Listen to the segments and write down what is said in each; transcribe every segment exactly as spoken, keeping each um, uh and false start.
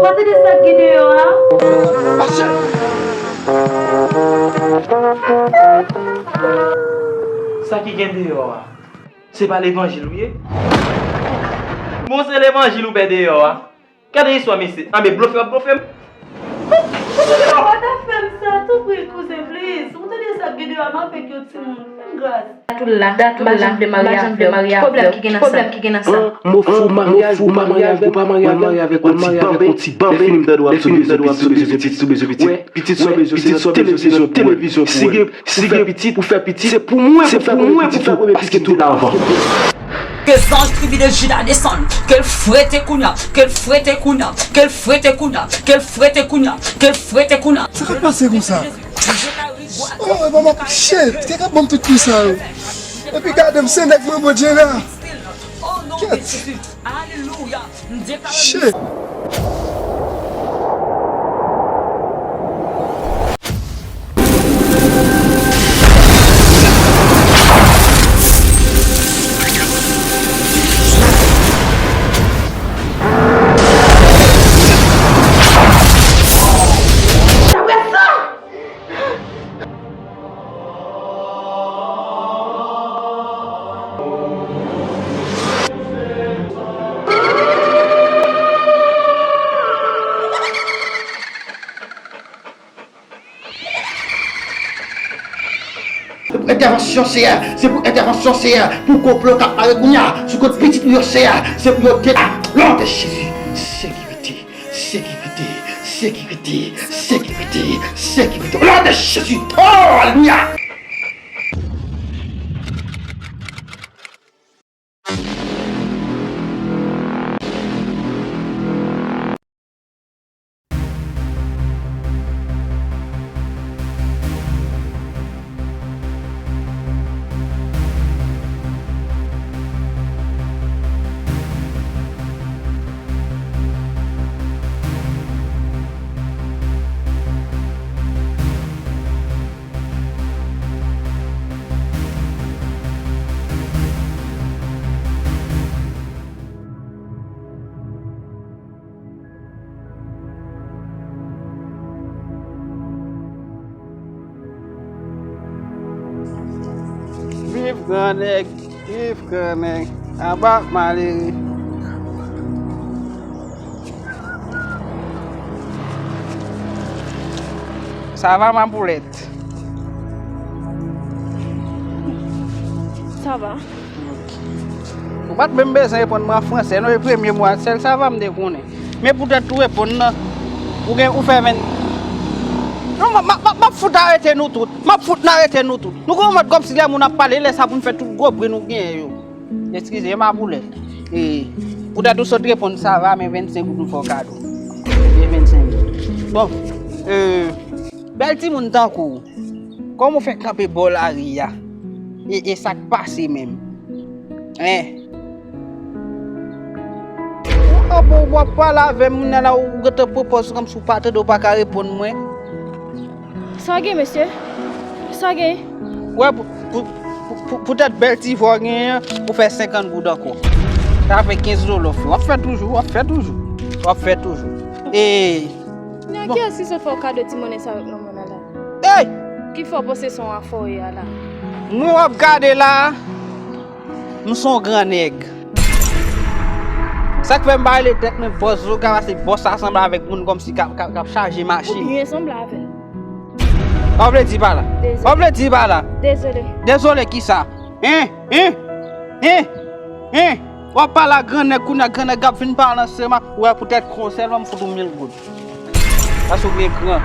Tande sa k gen deyò a. Sa ki gen deyò a? Se pa levanjil ou ye? Bon, se levanjil ou pè deyò a. Gade istwa mesye. Anben blofe w ap blofe m. Ou pa ta fè m sa, tanpri, kouzen, please. Ou tande sa k gen deyò a, m avèk yon timoun. Fè m gras. Dat ou la, dat ou la, m pa janm vle marye avè w. Pwoblèm ki gen nan sa? Pwoblèm ki gen nan sa? Mo fou maryaj, ou pa marye avè m, ou pa marye avè m, ou pa marye avè m, yon ti banben. Lèfini m tande w ap sou bezwen pitit, sou bezwen pitit, sou bezwen pitit. Pitit sa w bezwen, se yon televizyon, televizyon pou wè. Si gen, si gen pitit, ou fè pitit, se pou mwen pou fè premye pitit ou, paske tout avan. Ke zanj tribi de Jida desann, ke l frete kounya, ke l frete kounya, ke l frete kounya, ke l frete kounya, ke l frete kounya. Sa k ap pase konsa? Oh, e pa m ap, shit, te ka ban m tout kou sa yo. Epi gade m, se nèg mwen, Bondye la. Kèt. Shit. Se pou entèvansyon Seyè, se pou entèvansyon Seyè, pou konplo k ap pare kounye a sou kont pitit ou yo, Seyè, se pou yo detwi. Non de Jezi, sekirite. Sekirite, sekirite, sekirite, sekirite. O non de Jezi. Oh, alelouya. Viv gran nèg, viv gran nèg, aba malere. Sa va, ma poulèt? Sa va. Ou pa t menm bezwen reponn mwen an fransè, non, e premye mo a, sèl sa va m te konnen. Men poutèt ou reponn nan, ou gen, ou fè ven. Non, m, m, m, m ap fout arete nou tout. M ap fout n arete nou tout. Nou gen yon mòd kòmsi lè moun ap pale, lè sa pou n fè tout gwo bri nou genyen yo. Eskize, ma poulèt. E, poutèt ou sot reponn sa va, men vennsenk goud m fè w kado. Men vennsenk goud. Bon, e, bèl timoun tankou w. Kòman w fè kanpe bò lari a? E, e sa k pase menm? Hein? Ou kanpe w ap pale avè m, moun nan la, ou gentan pran pòz ou kòmsi w pa tande, w pa ka reponn mwen. Sa w gen, mesye? Sa w gen? Wè, pou, pou, pou, pou, poutèt bèl ti vwa w genyen an, ou fè senkant goud ankò. Sa fè kenz dola w fè. W ap fè toujou, w ap fè toujou. W ap fè toujou. E, Nèg, bon. Kiyès ki sot fè w kado ti monnen sa avèk nan men w la? Ey! Ki fè w panse se yon afè w ye a la? Mwen w ap gade la, m se yon gran nèg. Sa k fè m pa rele tèt mwen bòs Zoga, paske bòs sa sanble avèk moun kòmsi k ap, k ap, k ap chaje machin. Ou byen sanble avè l. Sa w vle di pa la? Dezole. Sa w vle di pa la? Dezole. Dezole kisa? Hein? Hein? Hein? Hein? W ap pale a gran nèg, kounye a gran nèg ap vin pale nan sèman, ou wè poutèt konsèy la m fout ou mil goud. Paske w gen kran.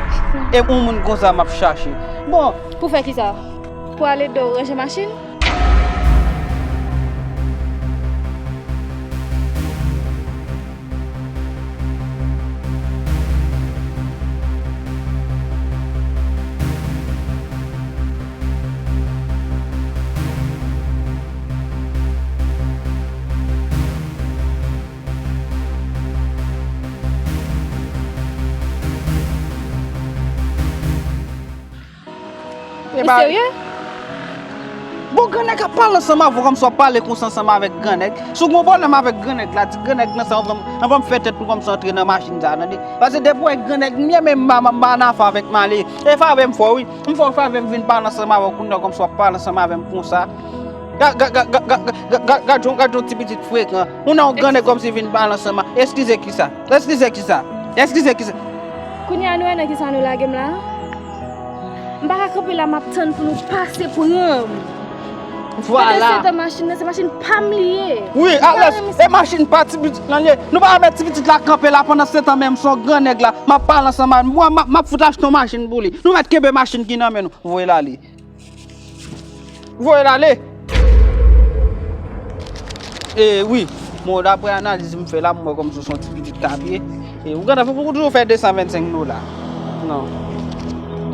E yon moun konsa m ap chache. Bon. Pou fè kisa? Pou ale ede w ranje machin? Ou serye? Bon, Yon grannèg ap pale ansanm avè w kòmsi w ap pale konsa ansanm avèk grannèg. Si w gen yon pwoblèm avèk grannèg la, di grannèg nan sa, anvan m, anvan m fè tèt nou kòmsi antre nan machin sa, tande. Paske depi w wè grannèg, m ye menm, m pa, m pa nan afè avèk malere. E favè m fè w, wi. M fè w favè, m vin pale ansanm avè w kounye a kòmsi w ap pale ansanm avè m konsa. Gad, gad, gad, gad, gad, gad, gad, gad, gad yon, gad yon ti pitit frekan. Ou nan yon grannèg kòmsi vin pale ansanm a. Eskize kisa? Eskize kisa? Eskize kisa? Kounye a nou wè nan kisa nou lage m la? M pa ka kanpe la, m ap tann pou nou pase pran m. Vwala. Pandan se tan machin nan, se machin pa m li ye. Wi, alèz, e machin pa ti pitit lan ye. Nou pa ka mèt ti pitit la kanpe la pandan se tan menm se yon grannèg la. M ap pale ansanm a, mwen, m ap, m ap fout achte yon machin pou li. Nou mèt kenbe machin ki nan men nou. Voye l ale. Voye l ale. E wi, bon, daprè analiz m fè la, m wè kòmsi w se yon ti pitit k ap ye. E ou gentan, fòk ou toujou fè de san vennsenk dola. Non.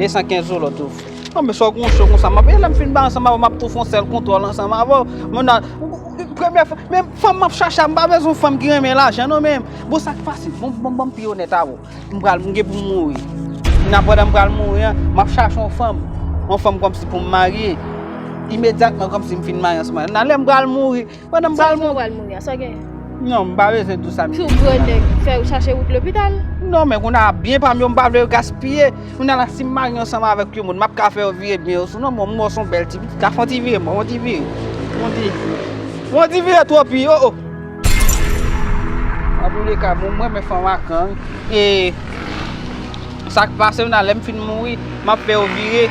De san kenz dola w toujou fè. Non, men sa w gon cho konsa, m ap, e lè m fin bay ansanm avè w, m ap tou fè yon sèl kontwòl ansanm avè w. Mwen nan, ou, ou, premyè fwa, men fanm m ap chache a, m pa bezwen fanm ki renmen lajan, non, men, bon, sa k fasil, bon, bon, bon, m pi onèt avè w. M pral, m gen pou m mouri. Nan pandan m pral mouri an, m ap chache yon fanm. Yon fanm kòmsi pou m marye. Imedyatman kòmsi m fin marye ansanm avè l. Nan lè m pral mouri, pandan m pral mouri. Sa w pral mouri a, sa w gen? Non, m pa bezwen di w sa, m. Tou gwo nèg fè yo chache wout lopital. Non, men kounye a byen pa m yo, m pa vle yo gaspiye. Kounye a la, si m marye ansanm avèk yon moun, m ap ka fè yo vire byen yo sou non mwen, m wè w se yon bèl ti pitit, ka fè yon ti vire, m wè w, yon ti vire. Yon ti, yon ti vire twòp, wi, o, o. Antouleka, bon, mwen, men fanm akan, wi. E sa k pase, nan lè m fin mouri, m ap fè yo vire.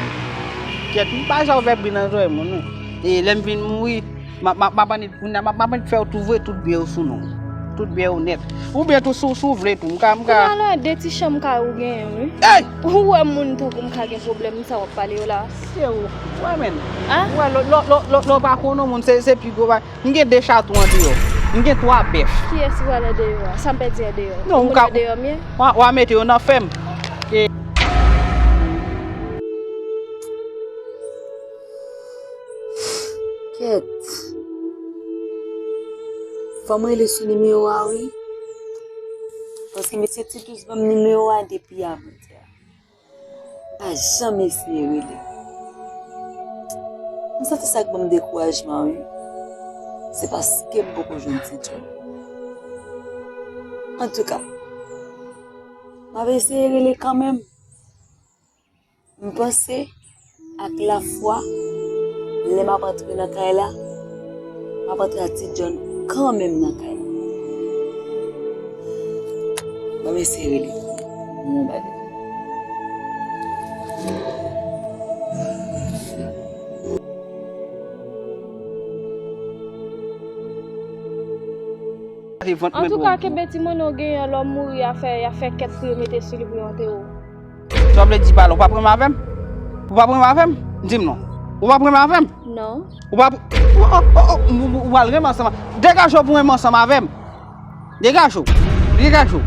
Kèt, m pa janm fè bri nan zòrèy moun, non. E lè m fin mouri, m ap, m ap, m ap annik, kounye a, m ap, m ap annik fè yo tou voye tout byen yo sou non. Tout byen yo nèt. Oubyen tou, si w, si w vle tou, m ka, m ka. Kounye a la, de ti chanm kay ou genyen, wi. Ey! Ou wè moun tankou m ka gen pwoblèm sa w ap pale yo la? Se ou, ou wè, menn. Hein? Ou wè, lò, lò, lò, lò, lò w pa konnen moun, se, se pi gwo bagay. M gen de chaton andeyò. M gen twa bèf. Kiyès ki pral andeyò a? Sa m pèdi andeyò. Non, ou ka, andeyò m ye? W a, w a mete yo nan fèm. E kèt. Fò m rele sou nimewo a, wi. Paske mesye Ti Douz ban m nimewo a depi avantyè. M pa janm eseye rele. M santi sa k ban m dekourajman, wi. Se paske m poko jwenn ti djòb. Antouka, m ap eseye rele kanmenm. M panse ak lafwa, lè m ap antre nan kay la, m ap antre ak Ti John kanmenm nan kay la. Ban m eseye rele. Mwen ba li. Antouka, kenbe ti monnen w genyen an, lè w mouri, y a fè, y a fè kèt pou yo mete sou li pou yo antere w. Sa vle di pa la, ou p ap renmen avè m? Ou p ap renmen avè m? Di m non. Ou p ap renmen avè m? Non. Ou p ap, oh, oh, oh, oh, ou, ou, ou pral renmen ansanm. Degaje w pou renmen ansanm avè m. Degaje w. Degaje w.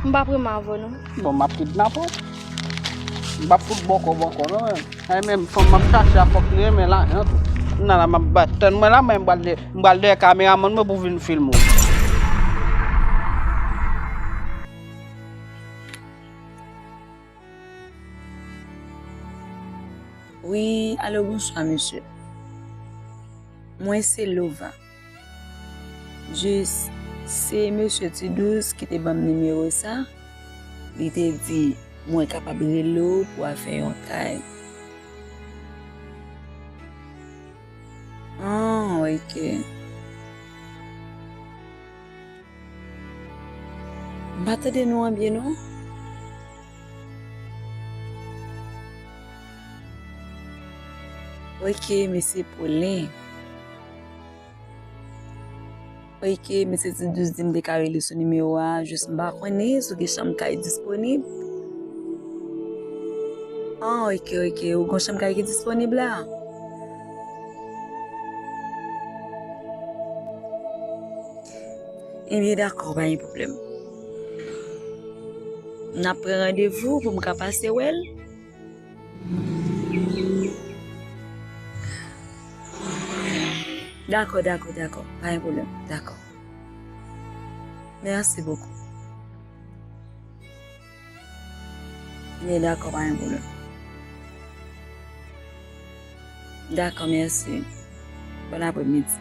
M p ap renmen avè w non. Bon, m ap kidnape w. M p ap fout bòkò bòkò non. Ay, menm fanm m ap chache a, fòk li renmen lajan tou. Kounye a la, m ap bat. Tann mwen la, mwen, m pral de-, m pral dèyè kameramann mwen pou vin filme w. Wi, alo, bonswa, mesye. Mwen se Lova. Jis, se mesye Ti Douz ki te ban m nimewo sa. Li te di mwen kapab rele w pou afè yon kay. Ah, ok. M pa tande non an byen, non. Ok, mesye Polin. Ok, mesye Ti Douz di m te ka rele sou nimewo a, jis m pa konnen si w gen chanm kay disponib. Ah, ok, ok, ou gon chanm kay ki disponib la? Ebyen, dakò, pa gen pwoblèm. N ap pran randevou pou m ka pase wè l. Dakò, dakò, dakò. Pa gen pwoblèm. Dakò. Mèsi bokou. Men dakò, pa gen pwoblèm. Dakò, mèsi. Bon apremidi.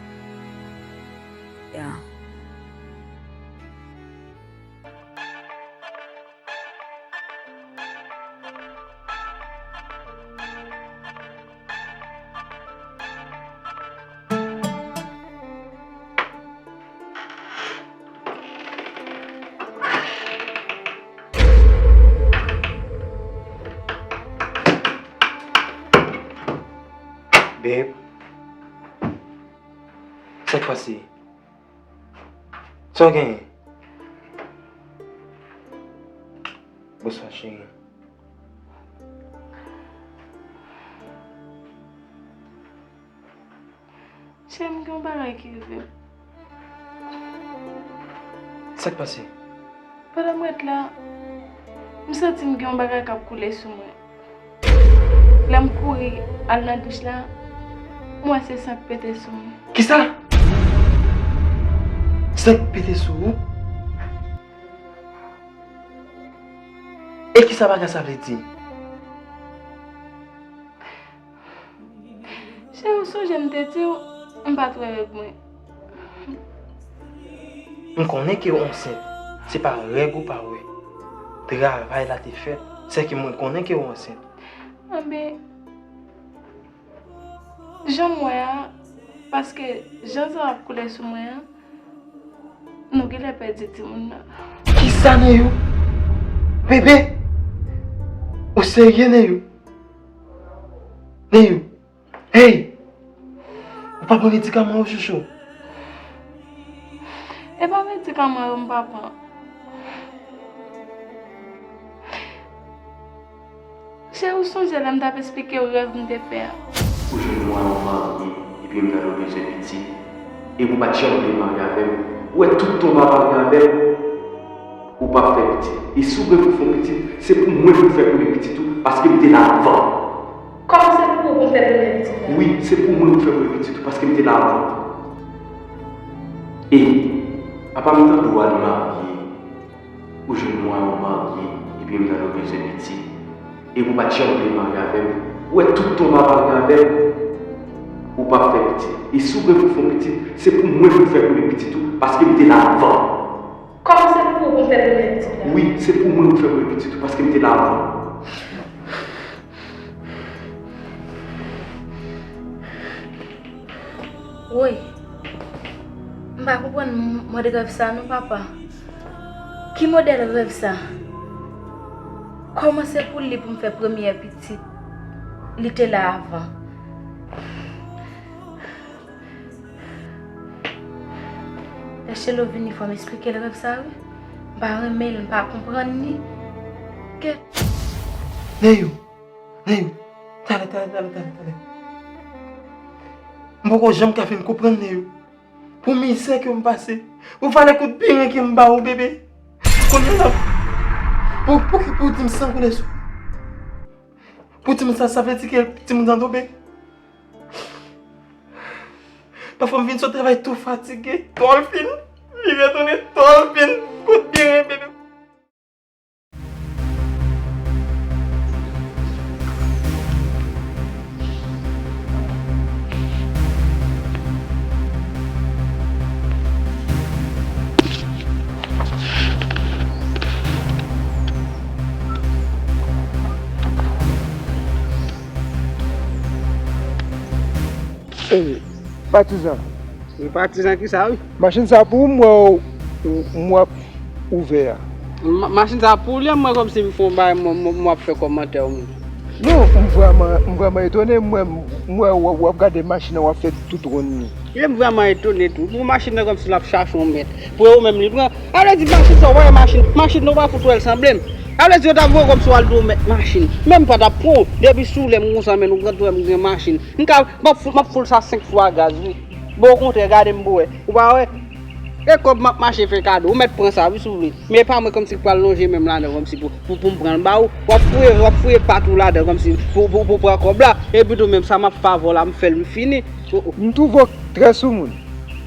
Ya. Babe, sa k pase? Sa w genyen? Bonswa, cheri. Cheri, m gen yon bagay ki rive m. Sa k pase? Pandan m ret la, m santi m gen yon bagay k ap koule sou mwen. Lè m kouri al nan douch la, m wè se san k pete sou mwen. Kisa? San k pete sou ou? E kisa bagay sa vle di? Cheri, ou sonje m te di w m pa t wè règ mwen? M konnen ke w ansent. Se pa règ ou pa wè. Travay la te fèt. Sèke mwen konnen ke w ansent. Anben, jan m wè a, paske jan san ap koule sou mwen an, nou genlè pèdi timoun nan. Kisa, Neyou? Bebe? Ou serye, Neyou? Neyou? Hey! Ou pa pran medikaman ou, chouchou? E pa medikaman yo m pa pran. Cheri, ou sonje lè m t ap esplike w rèv m te fè a? Ou jwenn mwen yon marye, epi m tande w bezwen pitit, epi w pa t janm vle marye avè m. Ou wè tout tan w pa marye avè m, ou p ap fè pitit. E si w vle pou w fè yon pitit, se pou mwen pou w fè premye pitit ou, paske m te la avan. Kòman se pou ou pou m fè premye pitit la? Wi, se pou mwen pou w fè premye pitit ou, paske m te la avan. E, apa m tande w al marye, ou jwenn mwen yon marye, epi m tande w bezwen pitit, epi w pa t janm vle marye avè m. Ou wè tout tan w pa marye avè m, ou p ap fè pitit. E si w vle pou w fè yon pitit, se pou mwen pou w fè premye pitit ou, paske m te la avan. Kòman se pou ou pou m fè premye pitit la? Wi, se pou mwen pou w fè premye pitit ou, paske m te la avan. Woy, m pa konprann mòd rèv sa non, papa. Ki modèl rèv sa? Kòman se pou li pou m fè premyè pitit? Li te la avan. Lè Chelo vini, fò m esplike l rèv sa, wi. M pa renmen l, m pa konprann li. Ke... Neyou, Neyou, talè, talè, talè, talè, talè. M poko janm ka fin konprann, Neyou. Pou mizè ke m pase, pou valè kout biren ke m ba ou, bebe. Kounye a la, pou, pou ki pou di m san koule sou? Pou di m sa, sa vle di ke timoun nan tonbe? Pafwa m vin sot travay tou fatige, tòl fin, vire tounen tòl fin, kout biren, bebe. Ey, patizan. Wi, patizan ki sa, wi? Machin sa pou ou, m wè w, w, m wè w ap ouvè a. Ma-, machin sa pou ou, li, m wè kòmsi m fè yon bagay, m, m, m ap fè kòmantè, wi. Non, m vrèman, m vrèman etone, m wè, m wè w, w ap gade machin nan, w ap fè tout wonn li. Wi, m vrèman etone tou. Pou machin nan kòmsi l ap chache yon mèt. Pou ou menm li pran. A vle di machin sa, w wè machin, machin nan w pa fout wè l sanble m. A vle di yo t ap voye kòmsi w al di w mèt machin. Men m pa t ap pran w. Depi sou lè m konsa, men nou pran tou wè m gen machin. M ka, m ap fou-, m ap foul sa senk fwa gaz, wi. Bon, okontrè, gade m pou wè. Ou pa wè? E kòb m ap mache fè kado. Ou mèt pran sa, wi, si w vle. Men e pa mwen kòmsi k pral lonje men m ladan kòmsi pou, pou, pou m pran l ba ou. W ap fouye, w ap fouye pat ou ladan kòmsi pou, pou, pou pran kòb la. Epi tou menm sa m ap fè avè w la, m fè l, m fini. Oh, oh. M twouve w trè soumoun.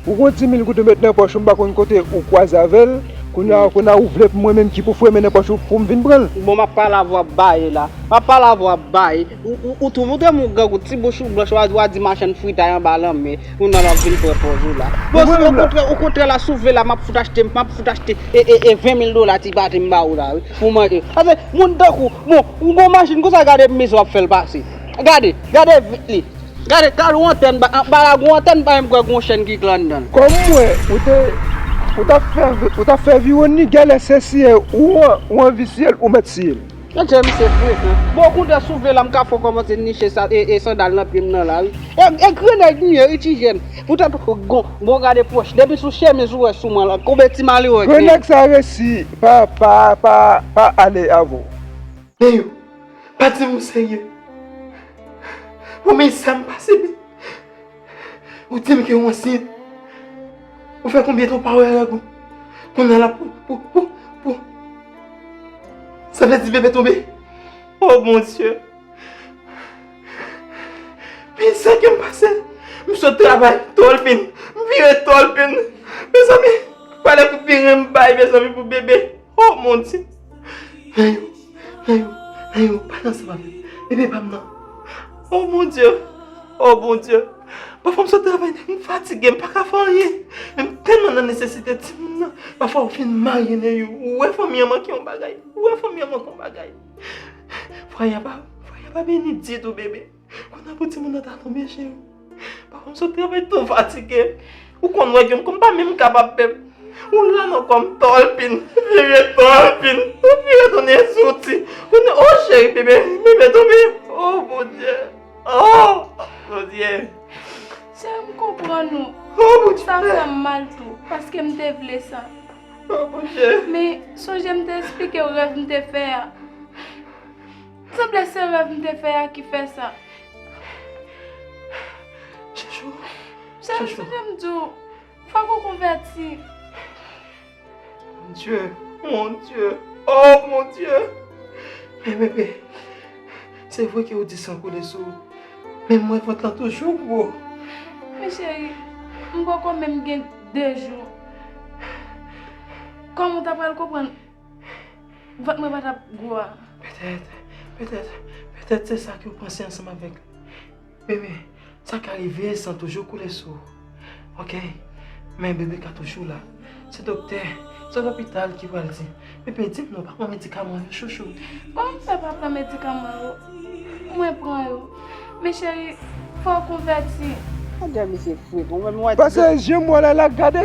Ou gon di mil goud ou met nan pòch ou, m pa konn kote ou kwaze avè l, Kounye a, kounye a ou vle pou mwen menm ki pou fwe men nan pòch ou pou m vin pran l? Bon, m ap pale avè w, w ap baye la. M ap pale avè w, w ap baye. Ou, ou, ou tou montre m yon grangou, ti bouch ou blanch, w a, w a di machann fritay anba lanmè. Kounye a w ap vin pran pòz ou la. Bon, okontrè, okontrè la, si w vle la, m ap fout achte, m ap fout achte e, e, e ven mil dola ti pate m ba ou la, wi, pou manje. Paske moun tankou, bon, yon gwo machin konsa, gade mizè w ap fè l pase. Gade, gade vit li. Gade, gade yon antèn, ba, ba la gon antèn, pa menm kwè gon chèn ki kle anndan l. Kòm m wè, ou te, ou t ap fè, ou t ap fè viwonn li, genlè se siye ou an, ou anvi siye l, ou mèt siye l. Gade misye frekan. Bon, kounye a si w vle la, m ka fè w kòmanse niche sa, e, e sandal nan pye m nan la, wi. E, e grannèg li ye, wi, ti jèn. Poutèt gon, bon, gade pòch. Depi sou chemiz ou wè sou mwen la, konbyen ti malere ki. Grannèg sa resi pa, pa, pa, pa ale avè w. Men yo, pa di m ou serye. Bon, men sa m pase, men. Ou di m ke w ansent. Ou fè konbyen tan w pa wè règ ou? Kounye a la pou, pou, pou, pou. Sa vle di bebe tonbe? Oh, Bondye. Men sa ke m pase. M sot travay, twò l fin. M vire twò l fin. Mezanmi, pale pou vire m bay, mezanmi, pou bebe. Oh, Bondye. Nan yo, nan yo, nan yo, pa nan sa, bebe. Bebe pa m nan. Oh, Bondye. Oh, Bondye. Pafwa m sot travay, m fatige, m pa ka fè anyen. Men m tèlman nan nesesite timoun nan. Pafwa ou fin marye, nan yo. Ou wè fanmi an manke yon bagay. Ou wè fanmi an manke yon bagay. Fwaye a pa, fwaye a pa beni ditou, bebe. Kounye a pou timoun nan ta tonbe, cheri. Papa m sot travay tou fatige. Ou konn wè ke m konn pa menm kapab menm. Ou la nan kò m twò l fin. Vire twò l fin. Ou vire tounen zouti. Kounye a, oh, cheri, bebe, bebe tonbe. Oh, Bondye. Oh, Bondye. Cheri, m konprann ou. Oh, Bondye. Sa fè m mal tou, paske m te vle sa. Oh, Bondye. Men, sonje m te eksplike w rèv m te fè a. Sanble se rèv m te fè a ki fè sa. Chachou, chachou. Cheri, m di w, fòk ou konvèti. Mon Dieu, mon Dieu, oh mon Dieu. Men bebe, se vre ke ou di san koule sou ou, men m wè vant lan toujou gwo. Men cheri, m poko menm gen de jou. Kòman w ta pral konprann vant mwen pa t ap gwo a? Petèt, petèt, petèt se sa ke w panse ansanm avèk li. Bebe, sa ka rive, san toujou koule sou ou. Oke? Men bebe ka toujou la. Se doktè, se lopital ki pral di. Bebe, di m non, pa pran medikaman yo, chouchou. Kòman m fè pa pran medikaman yo? Mwen pran yo. Men cheri, fò w konvèti. Gade misye frekan, ou menm ou wè ti. Paske jan m wè la la, gade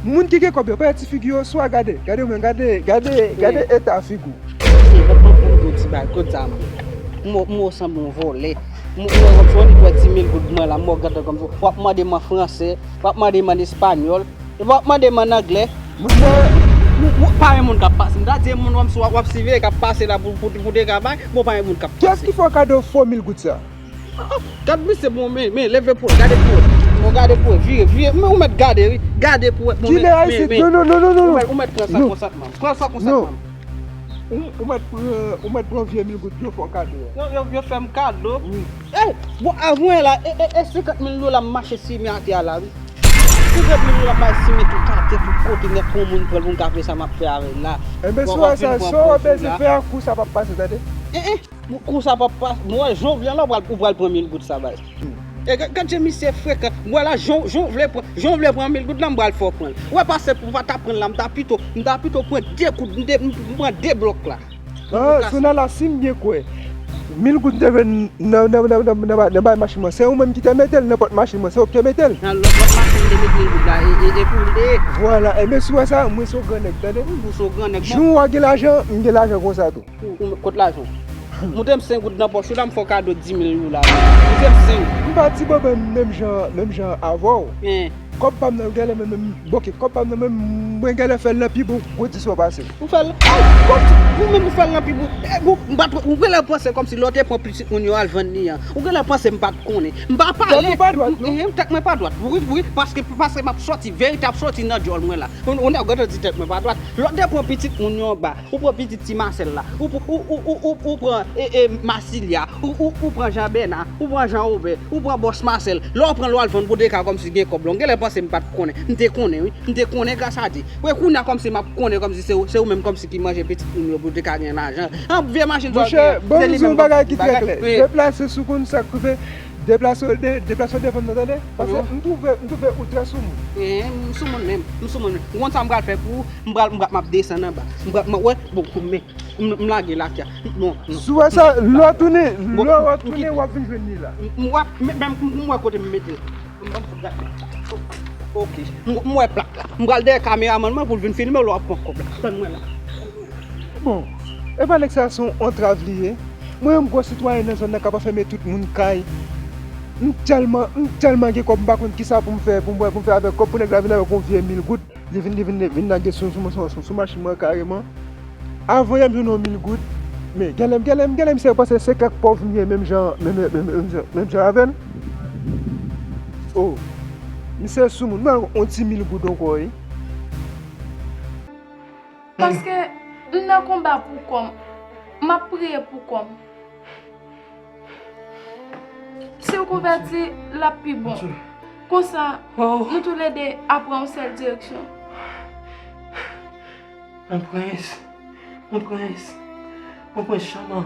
moun ki gen kòb yo, pa ti figi yo swa gade. Gade ou menm, gade, gade, gade eta figi w. Mesye, ban, ban, ban m di w ti bagay, kote sa m ye? M wè, m wè w sanble yon vòlè. M, m wè kòmsi w annik wè di mil goud mwen la, m wè w gade kòmsi w ap mande m an fransè, w ap mande m an espanyòl, epi w ap mande m an anglè. Mwen, mwen, mwen, pa gen moun k ap pase. M ta di e moun wè m si w ap, w ap siveye k ap pase la pou, pou, pou te ka bay, bon, pa gen moun k ap pase. Kiyès ki fè w kado fo mil goud sa? Oh, oh, gad misye, bon, men, men, leve pou wè, gade pou wè. Bon, gade pou wè, vire, vire. Men ou mèt gade, wi. Gade pou wè. Bon, men, men, men. Kilè a isit? Non, non, non, non, non. Ou mèt, ou mèt pran sa konsantman. Pran sa konsantman. Ou, ou mèt pran, ou mèt pran vye mil goud yo fè w kado a. Yo, yo, yo fè m kado. Wi. Ey, bon, avwen la, e, e, e senkant mil dola m mache simen atè a la, wi. Senkant mil dola m mache simen tout atè, tout kote, nèk pou moun pran l pou m ka fè sa m ap fè avè l la. Enben, si w wè sa, sa w bezwen fè a, kou sa p ap pase, tande. Eh, eh. Kou sa p ap pase, m wè jan w vle an la, ou pral, ou pral pran mil goud sa, baz. E, gad, gad jan misye frekan. M wè la, jan, jan w vle pran, jan w vle pran mil goud la, m pral fè w pran l. Ou wè pase pou m pa ta pran l la, m ta pito, m ta pito pran de kout, m de, m, m pran de blòk la. Ah, Sonala, si m byen kwè, mil goud m te jwenn nan, nan, nan, nan, nan, nan bay machin mwen, se ou menm ki te mete l nan pòt machin mwen, se ou ki te mete l. Nan lòt, lòt machin m te met mil goud la, e, e, e pou l te ye. Vwala, enben si w wè sa, mwen se yon grannèg, tande. Ou se yon grannèg, bon. Jou w a gen lajan, m gen lajan konsa tou. Ou, ou, kot lajan w? Montre m senk goud nan pòch ou la, m fè w kado di mil dola. Montre m senk goud. M pa ti bòbè menm jan, menm jan avè w. Kòb pa m nan, genlè menm, menm, bon, oke, kòb pa m nan, menm, mwen genlè fè l nan pi bon, gwo dis yo pase. Ou fè l, ay, bon, ou menm ou fè l nan pi bon. Eh, bon, m pa t, ou genlè panse kòmsi lè w te pran pitit moun yo al vann li an. Ou genlè panse m pa t konnen. M pa pale. Tèt ou pa dwat, non? M, m, tèt mwen pa dwat. Wi, wi, paske, paske m ap sòti, verite ap sòti nan djòl mwen la. Ou, ou nèg gade di tèt mwen pa dwat. Lè w te pran pitit moun yo anba, ou pran pitit ti Masèl la, ou, ou, ou pran, e, e, Masilya, ou, ou, ou pran Jan Bèna, ou pran Jan Wobè, ou pran bòs Masèl. Lè w pran l w al vann pou de ka kòmsi gen kòb la. Ou genlè panse Se m pa t konnen. M te konnen, wi. M te konnen gras a Dye. Wè, kounye a kòmsi m ap konnen kòmsi se ou, se ou menm kòmsi ki manje pitit moun yo pou te ka gen lajan. An, vye machin sa w Monchè, gen, se bon, li m di w menm yon bagay kòmsi ki trè bagay. Wi. Deplase sou konn sa k rive. Deplase w de-, deplase w devan m nan, tande? Paske m twouve, m twouve ou trè soumoun. Wi, m soumoun menm. M soumoun menm. Ou konn sa m pral fè pou ou? M pral, m pral, m ap desann anba. M pral, m, wè, bon, men, m, m lage lakay. Bon, non. Si w wè sa, lè w tounen, lè w tounen, w ap vin jwenn li la. M, m wè, men, men, m, m wè kote m mete l. M, m, ok. M, m wè plak la. M pral dèyè kameramann mwen pou l vin filme w lè w ap pran kòb la. Tann mwen la. Bon, e pa nèg sa se yon antrav li ye. Mwen menm gwo sitwayen nan zòn nan k ap anfème tout moun kay. M tèlman, m tèlman gen kòb, m pa konn kisa pou m fè, pou m, pou m fè avèk kòb pou nèg la vin avèk yon vye mil goud. Li vin, li vin, li vin lage sou, sou, sou, sou, sou machin mwen kareman. Avan yè m jwenn yon mil goud. Men, genlè m, genlè m, genlè m se panse se kèk pòv m ye menm jan, menm, menm, menm, menm jan, menm jan avè l. Oh, misye soumoun, mwen yon ti mil goud ankò, wi. Paske m nan konba pou kò m. M ap priye pou kò m. Si w konvèti, l ap pi bon. Konsa, nou toulede ap pran yon sèl direksyon. Mon prince, mon prince, mon prince Chama.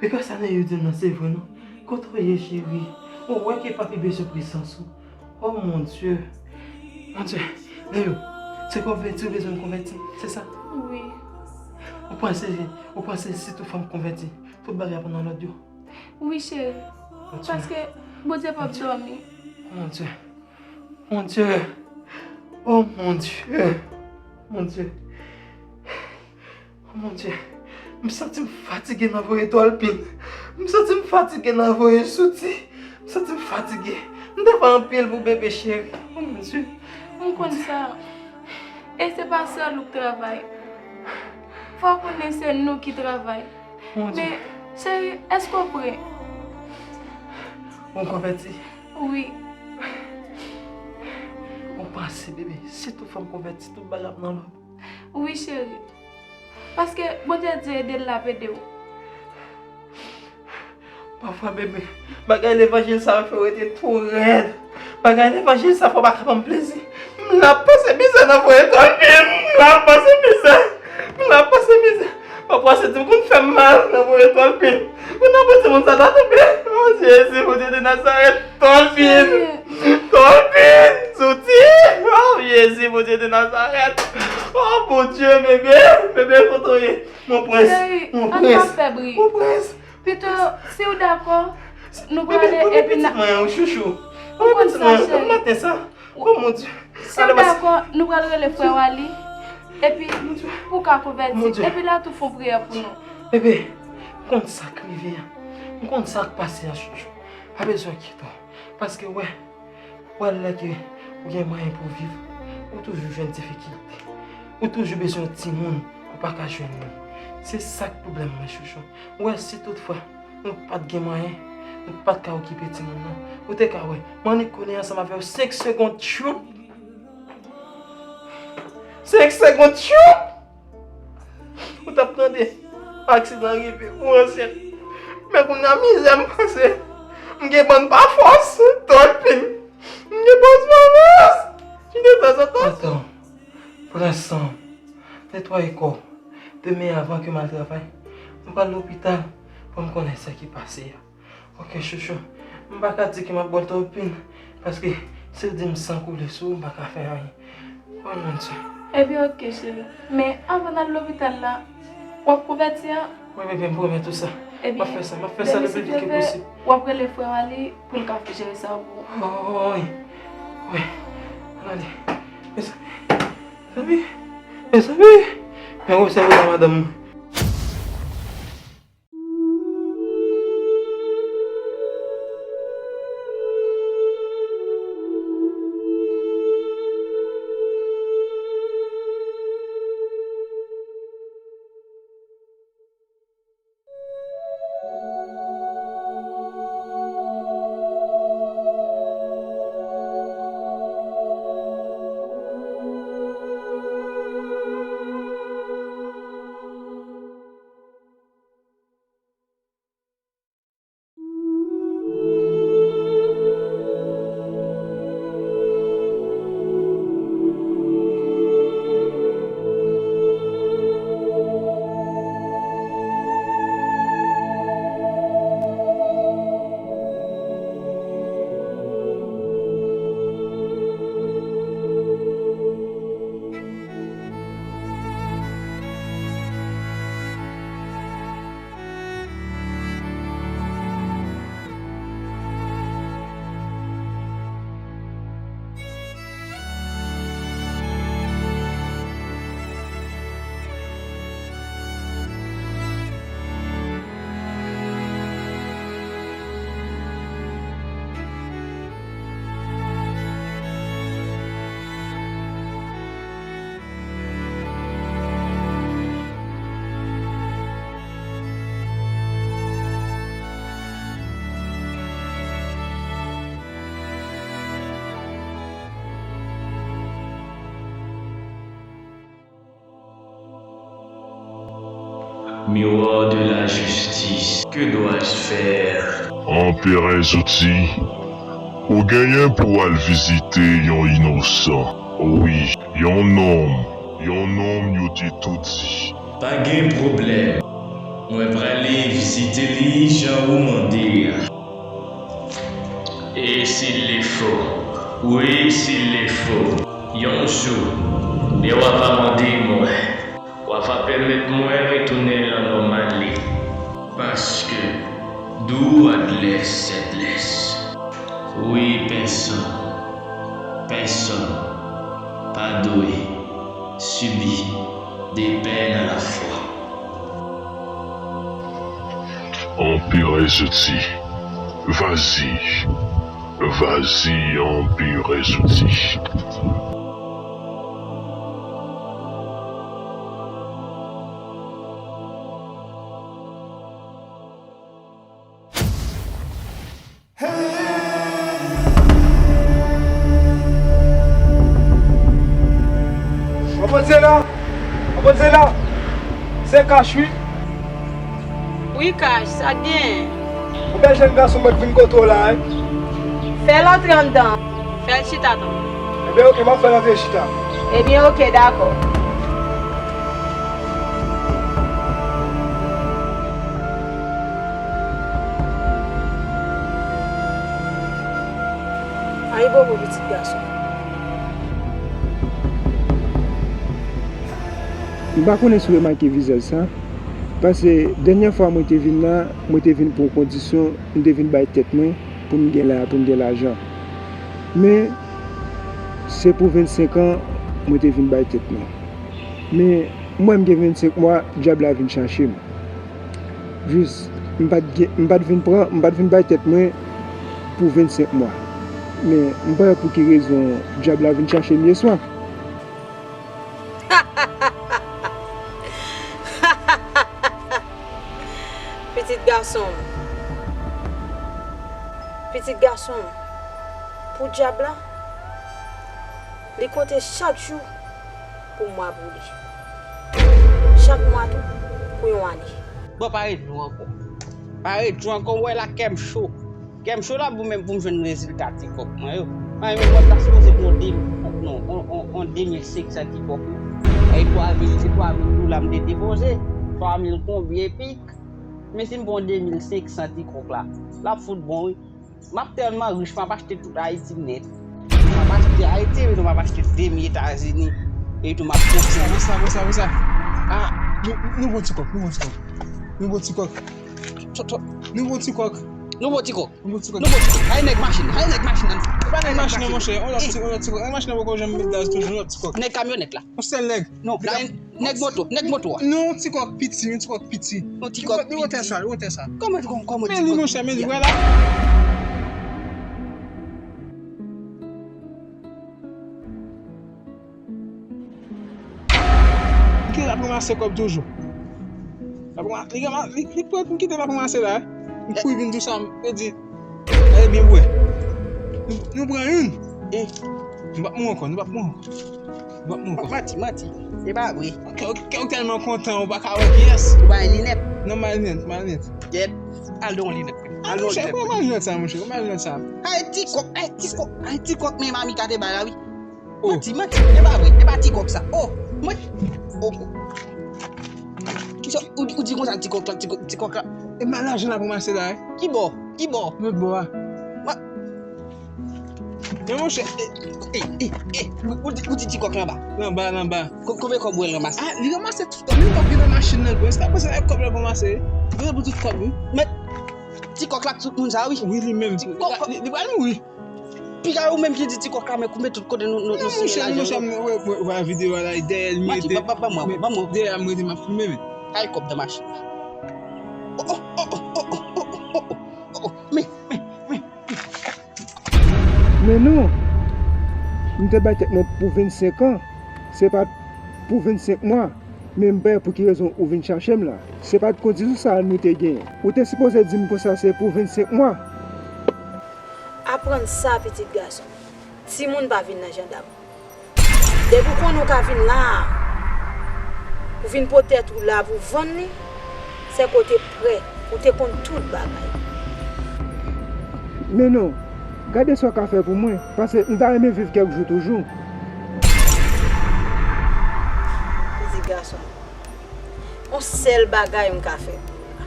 Piga sa Neyou di m nan se vre non. Kote w ye, cheri? Ou wè ke papi bezwen prezans ou. Oh mon Dieu. Mon Dieu. Neyou, se konvèti ou bezwen konvèti, se sa? Wi. Ou panse, ou panse si tout fanm konvèti, tout bagay ap nan lòd yo? Wi, cheri. Paske Bondye p ap dòmi. Mon Dieu. Mon Dieu. Oh mon Dieu. Mon Dieu. Oh mon Dieu. M santi m fatige nan voye twalpin. M santi m fatige nan voye zouti. M santi m fatige. M travay anpil pou bebe cheri. Oh mon Dieu. M konn sa. E se pa sèl ou k travay. Fò w konnen se nou ki travay. Mon Dieu. Men, cheri, èske w pre? Ou konvèti? Wi. Ou panse, bebe, si tout fanm konvèti, tout bagay ap nan lòd? Wi, cheri. Paske Bondye di ede l, l ap ede w. Pafwa, bebe, bagay levanjil sa yo fè w rete twò rèd. Bagay levanjil sa fè w pa ka ban m plezi. M la pase mizè nan voye twalpin. M la pase mizè. M la pase mizè. Pafwa, se di m konn fè m mal nan voye twalpin. Kounye a pou timoun sa ta tonbe. Oh, Jezi, Bondye de Nazarèt. Twalpin. Twalpin. Zouti. Oh, Jezi, Bondye de Nazarèt. Oh, Bondye, bebe. Bebe, kote w ye? Mon prince. Cheri, ann pa fè bri. Mon prince. Pito, si w dakò, nou prale epi n a... Mwen, yon chouchou. Ou konn sa, cheri. Maten sa. Oh, mon Dieu. Si w dakò, nou pral rele frè w ali, epi pou w ka konvèti. Epi l a tou fè yon priyè pou nou. Bebe, m konn sa k rive a. M konn sa k pase a, chouchou. Pa bezwen enkyete w. Paske, wè, Ou wè lè ke ou gen mwayen pou w viv, ou toujou jwenn difikilte. Ou toujou bezwen yon timoun, ou pa ka jwenn li. Se sa k pwoblèm mwen, chouchou. Ou wè, si toutfwa nou pa t gen mwayen, nou pa t ka okipe timoun nan, ou te ka wè, m annik konnen ansanm avè w senk segonn, tchoup! Senk segonn, tchoup! Ou t ap tande aksidan rive, ou ansent. Men kounye a mizè m pase. M gen bann pa fòs, twòp pil. M gen bann pa fòs. M gen tanzantan. Atann, pran san, netwaye kò w. Demen avan ke m al travay, m pral lopital pou m konnen sa ki pase a. Ok, chouchou. M pa ka di ke m ap bwè twòp pil, paske si w di m san koule sou ou, m pa ka fè anyen. Oh, mon Dieu. Ebyen, ok, cheri. Men, anvan n al lopital la, w ap konvèti an? Wi, bebe, m pwomèt ou sa. M ap fè sa, m ap fè sa le pli vit ke posib. W ap rele frè w ali pou l ka jere sa pou ou. Oh, wi. Wi. Ann ale. Mezanmi. Mezanmi. Mezanmi. Men wè sèvo a madanm mwen. Miroir de la justice, que dois-je faire? Anperè Zouti, ou genyen pou w al vizite yon inosan. Wi, yon nonm, yon nonm yo te toudi. Pa gen pwoblèm. Mwen prale vizite li jan ou mande a. Et s'il le faut, oui, s'il le faut, yon jou, lè w ava mande mwen, w ava pèmèt mwen retounen lan nòmal li. Paske, d'où adlès cette laisse. Wi, pèsonn, pèsonn pa dwe sibi de pèn a la fwa. Anperè Zouti, vas-y, vas-y, Anperè Zouti. Mademoiselle la, mademoiselle la, se Cash wi. Wi, Cash, sa k genyen? Yon bèl jèn gason mwen k vin kote w la wi. Fè l antre anndan. Fè l chita tan. Ebyen, oke, m ap fè l antre chita. Ebyen, oke, dakò. Ayibobo, pitit gason. M pa konnen si w remake vizaj sa, paske dènyè fwa mwen te vin la, mwen te vin pou yon kondisyon, m te vin bay tèt mwen pou m gen la, pou m gen lajan. Men, se pou vennsenk an mwen te vin bay tèt mwen. Men, m wè m gen vennsenk mwa, dyab la vin chache m. Jis, m pa t gen, m pa t vin pran, m pa t vin bay tèt mwen pou vennsenk mwa. Men, m pa wè pou ki rezon dyab la vin chache m yè swa. Pitit gason m. Pitit gason m. Pou dyab la, li konte chak jou pou mwa pou li. Chak mwa tou pou yon ane. Bon, pa ret jou ankò. Pa ret jou ankò, m wè la kè m cho. Kè m cho la pou menm pou m jwenn rezilta ti kòk mwen yo. Mwen menm mwen ta sipoze gen yon de, non, on, on, on de mil senk san ti kòk wi. E twa mil, se twa mil dola m te depoze. Twa mil konbyen epi, men si m pran de mil senk san ti kòk la, l ap fout bon wi. M ap tèlman rich, m ap achte tout Ayiti nèt. M ap achte Ayiti, epi tou m ap achte demi Etazini. Epi tou m ap kontinye. Konsa, konsa, konsa. Ah, nou, nou bon ti kòk, nou bon ti kòk. Nou bon ti kòk. Tò, tò, nou bon ti kòk. Nou bon ti kòk. Nou bon ti kòk. Nou bon ti kòk. Ay nèg machin, ay nèg machin nan. E pa nèg machin nan, monchè. On lòt ti, on lòt ti kòk. Nèg machin nan poko janm met gaz toujou, on lòt ti kòk. Nèg kamyonèt la. On sèl nèg. Non, la, nèg moto, nèg moto a. Non, ti kòk piti, yon ti kòk piti. Yon ti kòk piti. Li wotè sa, li wòtè sa. Kòman, kòman, kòman ti kòk piti a? Men li, monchè, men li, wè la. Li kite l ap ranmase kòb toujou. L ap ranma-, li ranma-, li, li pran, li kite l ap ranmase la. M kouri vin di sa, m di, gade byen bwè. Nou, nou pran youn. E. Nou p ap mouri ankò, nou p ap mouri ankò. Bon, bon, bon. Manti, manti. Se pa vre. Kè, kè w tèlman kontan, ou pa ka wè kiyès. Ou pa gen linèt. Non, m pa gen linèt, m pa gen linèt. Yèt. Al don linèt. Al don linèt. Monchè, kòman linèt sa, monchè? Kòman linèt sa? Ay, ti kòk, ay, ti kòk, ay, ti kòk, men mami ka te bay la, wi. Oh. Manti, manti. E pa vre, e pa ti kòk sa. Oh, mwen. Oh. Kisa, ou, ou di konsa, ti kòk la, ti kòk, ti kòk la. E m pa lajan la pou m achte la, eh. Ki bò? Ki bò? Lòt bò a. Ma- Men monchè, e, e, e, e, ou, ou di, ou di ti kòk la anba? Lanba, lanba. Ko-, konbyen kòb ou wè l ranmase? Ah, li ranmase tout kòb. Li kòb ki nan machin nan, bro. Se pa konsa kòb la ranmase. Li pou tout kòb, wi. Men, ti kòk la, tout moun sa, wi. Wi, li menm. Ti kòk la. Li, li pral mouri. Piga ou menm ki di ti kòk la, men koupe tout kote nou, nou, nou siye lajan yo. Non, monchè, monchè, m wè, wè, wè videyo a la, dèyè l, m rete. Mati, ba, ba, ba mwen, ba mwen. Dèyè a m rete, m ap filme, men. Kay kòb nan machin la. Oh, oh, oh, oh. Men, men, men. Men non, m te bay tèt mwen pou vennsenk an, se pa t pou vennsenk mwa, men m pa wè pou ki rezon ou vin chache m la. Se pa t kondisyon sa a nou te genyen. Ou te sipoze di m konsa se pou vennsenk mwa. Aprann sa, pitit gason. Timoun pa vin nan jandam. Depi w konnen w ka vin la a, ou vin pote tèt ou la pou w vann li, Sèke w te prè, ou te konn tout bagay. Men non, gade sa w ka fè pou mwen, paske m ta renmen viv kèk jou toujou. Pitit gason m, yon sèl bagay m ka fè pou ou la.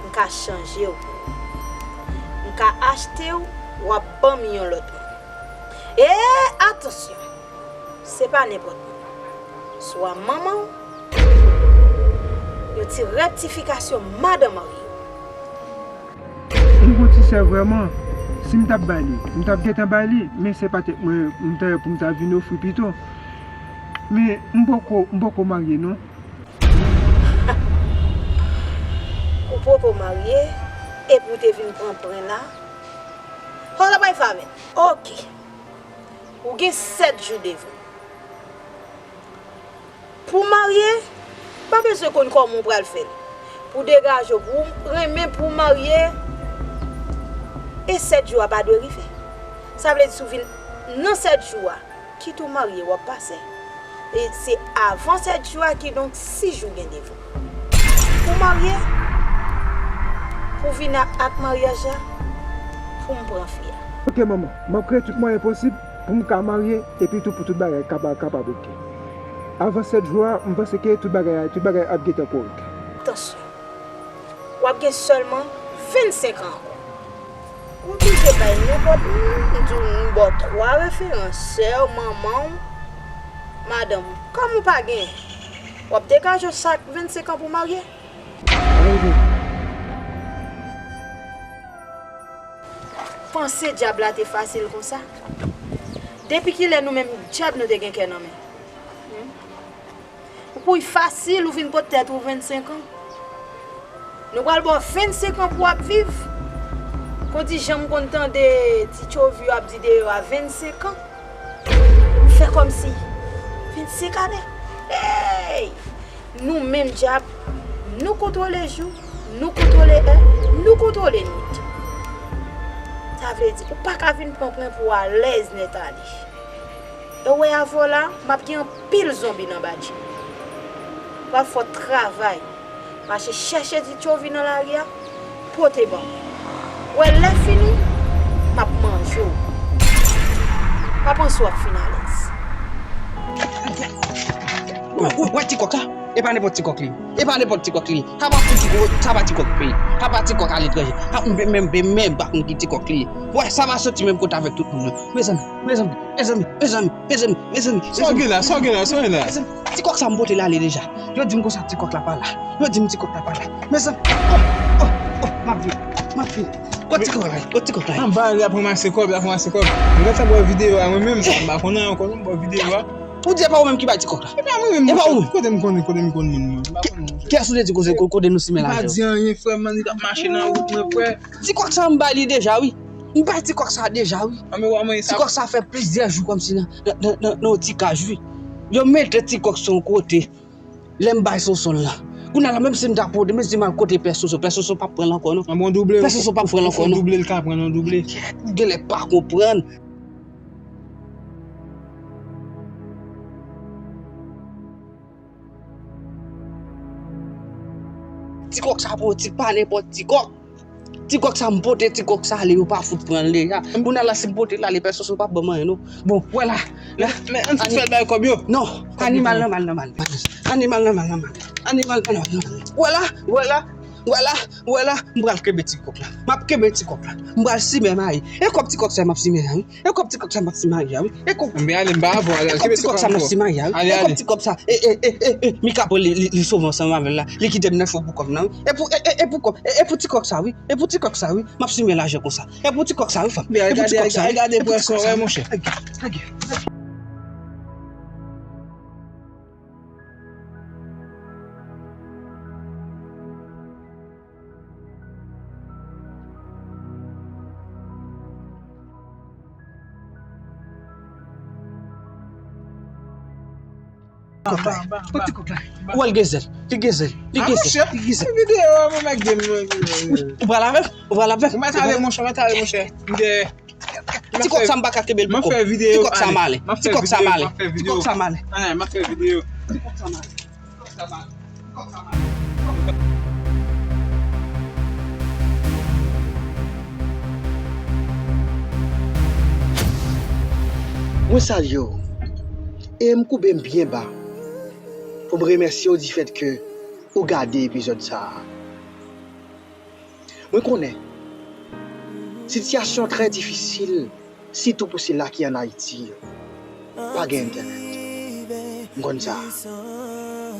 M ka chanje w pou ou. M ka achte w, w ap ban m yon lòt moun. E atansyon, se pa nenpòt moun. Swa manman w, yon ti rektifikasyon madan marye w. M gon ti sè vrèman, si m t ap bay li, m t ap gentan bay li, men se pa tèt mwen m ta wè pou m ta vin ofri pito. Men m poko, m poko marye non. Ou poko marye, epi w te vin pran pren la? Ho, la bay favè. Oke. Ou gen sèt jou devan. Pou w marye, pa bezwen konn kòman w pral fè l. Pou w degaje w, pou w renmen, pou w marye, e sèt jou a pa dwe rive. Sa vle di si w vin nan sèt jou a, kit ou marye, w ap pase. E se avan sèt jou a, kidonk sis jou gen devan. Pou w marye, pou w vin ak ak maryaj la, pou m pran fi a. Oke manman, m ap kreye tout mwayen posib pou m ka marye, epi tou pou tout bagay kapab, kapab oke. Avan sèt jou a, m panse ke tout bagay, tout bagay ap gentan kòrèk. Atansyon, w ap gen sèlman vennsenk an ankò. Ou oblije bay nenpòt moun, m di w, m ba w twa referans, sè w, manman w, madanm ou. Kòm ou pa genyen, w ap degaje w sa ak vennsenk an pou w marye? Panse dyab la te fasil konsa? Depi kilè nou menm dyab nou te gen kè nan men? Hmm? Pou w fasil, ou vin pot tèt ou vennsenk an. Nou pral ba w vennsenk an pou w ap viv. Kondi jan m konn tande ti tchovi yo ap di deyò a vennsenk an. M fè kòmsi vennsenk ane. Hey! Nou menm dyab, nou kontwole jou, nou kontwole è, nou kontwole nwit. Sa vle di, ou pa ka vin pran pwen pou w alèz nèt ale. E w wè avè w la, m ap gen anpil zonbi nan badji. Pral fè w travay. Mache chèche ti tchovi nan lari a, pote ban mwen. W wè lè fini, m ap manje w. Pa panse w ap fin alèz. Wè, wè, wè ti kòk la? E pa nenpòt ti kòk li ye. E pa nenpòt ti kòk li ye. Sa pa fouti kòk, sa pa ti kòk peyi. Sa pa ti kòk aletranje. Sa menm, menm, menm, menm pa konn ki ti kòk li ye. Wè, sa pa soti menm kote avèk tout moun yo. Mezanmi, mezanmi, mezanmi, mezanmi, mezanmi, mezanmi, mezanmi. Sa w gen la, sa w gen la, sa w gen la? Mezanmi, ti kòk sa m pote l ale deja. Yo di m konsa ti kòk la pa la. Yo di m ti kòk la pa la. Mezanmi, oh, oh, oh, m ap vini, m ap vini. Kot ti kòk la ye? Kot ti kòk la ye? Anba, l ap ranmase kòb, l ap ranmase kòb. M gentan ba w videyo a, mwen menm, m pa konnen ankò non, m ba w videyo a. Ou di e pa ou menm ki bay ti kòk la? E pa mwen menm, monchè. Kote m konnen, kote m konn moun mwen? M pa konnen, monchè. Kiyès ou te di koze, kote nou simen lajan? M pa di anyen, frè m, li t ap mache nan wout mwen, frè. Ti kòk sa m bay li deja, wi. M bay ti kòk sa deja, wi. Ti kòk sa fè plizyè jou kòmsi nan, nan, nan, nan, nan yon ti kaz, wi. Yo mete ti kòk sou yon kote. Lè m bay Sonson l la. Kounye a la, menm si m ta pote, menm si m al kote Pè Sonson, Pè Sonson p ap pran l ankò, non. An bon double, Pè Sonson p ap pran l ankò, non. Double, l ka pran yon double. Ou genlè pa konprann. Ti kòk sa pa yon ti, pa nenpòt ti kòk. Ti kòk sa m pote, ti kòk sa ale, yo pa fout pran l deja. Kounye a la, si m pote l ale, pèsonn pa ban m anyen, non. Bon, wè la, la. Men, men, ann fè l bay kòb yo. Non, animal nan mal, nan mal. Animal nan mal, nan mal. Animal nan mal, nan mal. Wè la, wè la, wè la, wè la. M pral kenbe ti kòk la. M ap kenbe ti kòk la. M pral simen mayi. E kòb ti kòk sa m ap simen la, wi. E kòb ti kòk sa m ap simen a, wi. E kòb, e kòb ti kòk sa m ap simen a, wi. E kòb ti kòk sa. E, e, e, e, e, Mika pran li, li, li sove ansanm avè l la. Li kite m nan fo pou kòb nan, wi. E pou, e, e, e pou kòb, e, e pou ti kòk sa, wi. E pou ti kòk sa, wi. M ap simen lajan konsa. E pou ti kòk sa, wi. E pou ti kòk sa, wi. Gade pwèson, wè, monchè. Kòk la. Kot ti kòk la? Ou wè l gen zèl. Li gen zèl. Li gen zèl. Li gen zèl. Videyo a, mwen mèt gen mwen. Ou pral avè l? Ou pral avè l? Ou mèt ale, monchè, mèt ale, monchè. M dèyè. Ti kòk sa m pa ka kenbe l pou kòb. Ti kòk sa male. Ti kòk sa male. Ti kòk sa male. M ap fè videyo. Ti kòk sa male. Ti kòk sa male. Ti kòk sa male. Ti kòk sa male. Mwen salye w e m koube m byen ba pou m remèsye w difèt ke ou gade epizòd sa a. Mwen konnen sitiyasyon trè difisil, sitou pou sila ki ann Ayiti yo. Pa gen entènèt. M konn sa.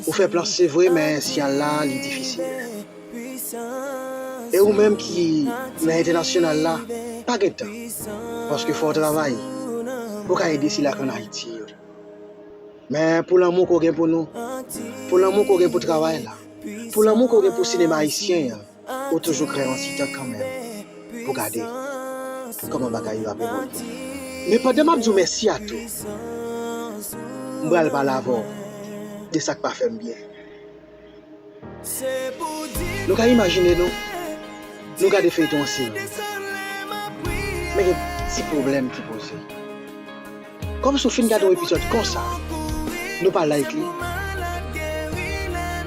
Ou fè plan se vre, men siyal la, li difisil. E ou menm ki nan entènasyonal la, pa gen tan. Paske fò w travay pou w ka ede sila k ann Ayiti yo. Men pou lanmou ke w gen pou nou, pou lanmou ke w gen pou travay la, pou lanmou ke w gen pou sinema ayisyen an, ou toujou kreye yon ti tan kanmenm pou gade kòman bagay yo ap evolye. Men pandan m ap di w mèsi a tou, m pral pale avè w de sa k pa fè m byen. Nou ka imajine nou, nou gade feyton an seri. Men gen ti pwoblèm ki poze. Kòmsi w fin gade yon epizòd konsa, nou pa like li.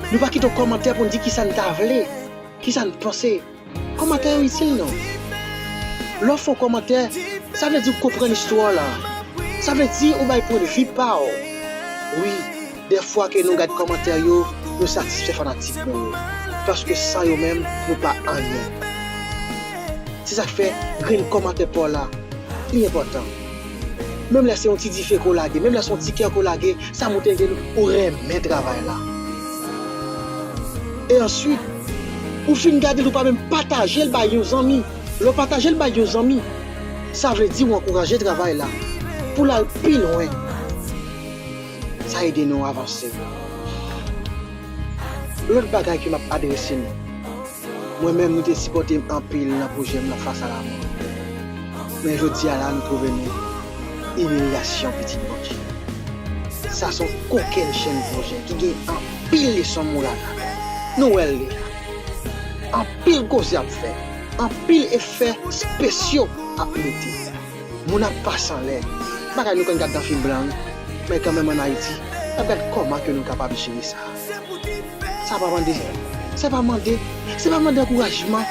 Nou pa kite yon kòmantè pou n di kisa n ta vle, kisa n panse. Kòmantè yo itil nou. Lè w fè yon kòmantè, sa vle di w konprann istwa w la. Sa vle di ou bay pwennvi pa w. Wi, dèfwa ke nou gad kòmantè yo, nou satisfè fanatik nou yo. Paske san yo menm, nou pa anyen. Se sa k fè grenn kòmantè pa w la, li enpòtan. Menm lè se yon ti dife ke w lage, menm lè se yon ti kè ke w lage, sa montre ke ou renmen travay la. E answit, ou fin gade l, ou pa menm pataje l bay yon zanmi. Lè w pataje l bay yon zanmi, sa vle di w ankouraje travay la pou l al pi lwen. Sa ede nou avanse. Lòt bagay ke m ap adrese nou, mwen menm, nou te sipòte m anpil nan pwojè m nan Face à la mort. Men jodi a la, nou twouve nou imilyasyon pitit Bondye. Sa se yon kokennchenn pwojè ki gen anpil leson moral ladan l. Nou wè l deja. Anpil koze ap fè, anpil efè espesyo ap mete. Moun ap pase anlè. Bagay nou konn gad nan fim blan, wi. Men kanmenm ann Ayiti, n ap gad kòman ke nou kapab jere sa. Sa pa mande, sa pa mande, sa pa mande ankourajman.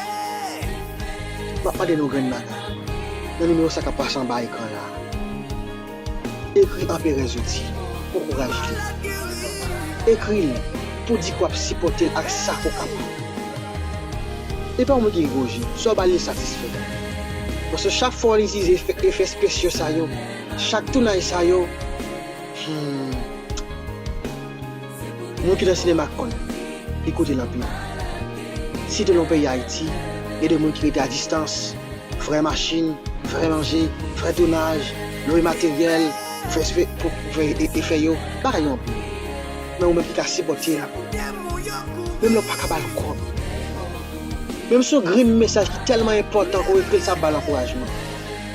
M ap mande nou grenn bagay. Nan nimewo sa k ap pase anba ekran la. Ekri Anperè Zodi, ankouraje l. Ekri l pou di ke w ap sipòte l ak sa ke w kapab. E pa yon moun ki gen gwo je, sa w ba l, li satisfè. Paske chak fwa w itilize efè, efè espesyo sa yo, chak tounaj sa yo, hmm, moun ki nan sinema konn, li koute l anpil. Sitou nan peyi Ayiti, gen de moun ki rete a distans, frè machin, frè manje, frè tounaj, lwe materyèl, fè espe-, pou fè e-, efè yo, bagay yo anpil. Men ou menm ki ka sipòte l, menm lè w pa ka ba l kòb, menm se yon grenn mesaj ki tèlman enpòtan ke w ekri l, sa ap ba l ankourajman.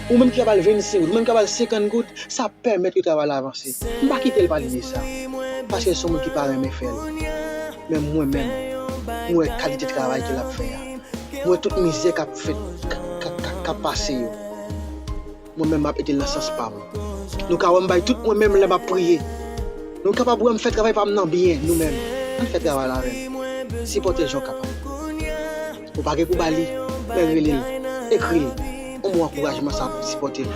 Ou menm ki ka ba l vennsenk goud, ou menm ki ka ba l senkant goud, sa ap pèmèt ke travay la avanse. M pa kite l pale de sa, paske l se yon moun ki pa renmen fè l. Men mwen menm, mwen wè kalite travay ke l ap fè a. Mwen wè tout mizè k ap fèt, k, k, k, k ap pase yo. Mwen menm, m ap ede l nan sans pa m. Nou ka wè m bay tout mwen menm lè m ap priye. Nou kapab wè m fè travay pa m nan byen, nou menm. Ann fè travay la avè m. Sipòte l jan w kapab. Ou pa gen pou ba li, men rele l, ekri l. Yon mo ankourajman sa ap sipòte l.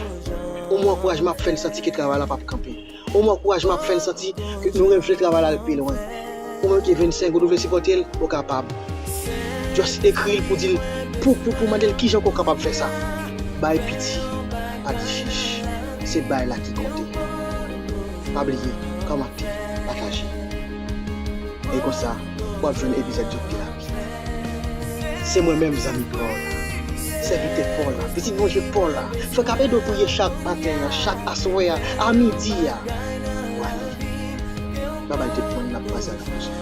Yon mo ankourajman ap fè l santi ke travay la p ap kanpe. Yon mo ankourajman ap fè l santi ke nou vle travay la al pi lwen. Ou menm ki vennsenk goud, ou vle sipòte l, ou kapab. Just ekri l pou di l, pou, pou, pou mande l kijan ke w kapab fè sa. Bay piti, pa di chich. Se bay la ki konte. Pa bliye, kòmante, pataje. E konsa, w ap jwenn epizòd yo pi rapid. Se mwen menm, zanmi pa w la, sèvitè pa w la, pitit Bondye pa w la, frè k ap ede w priye chak maten an, chak aswè a, a midi a. Wale. Babay tout moun, n ap kwaze nan pwochen.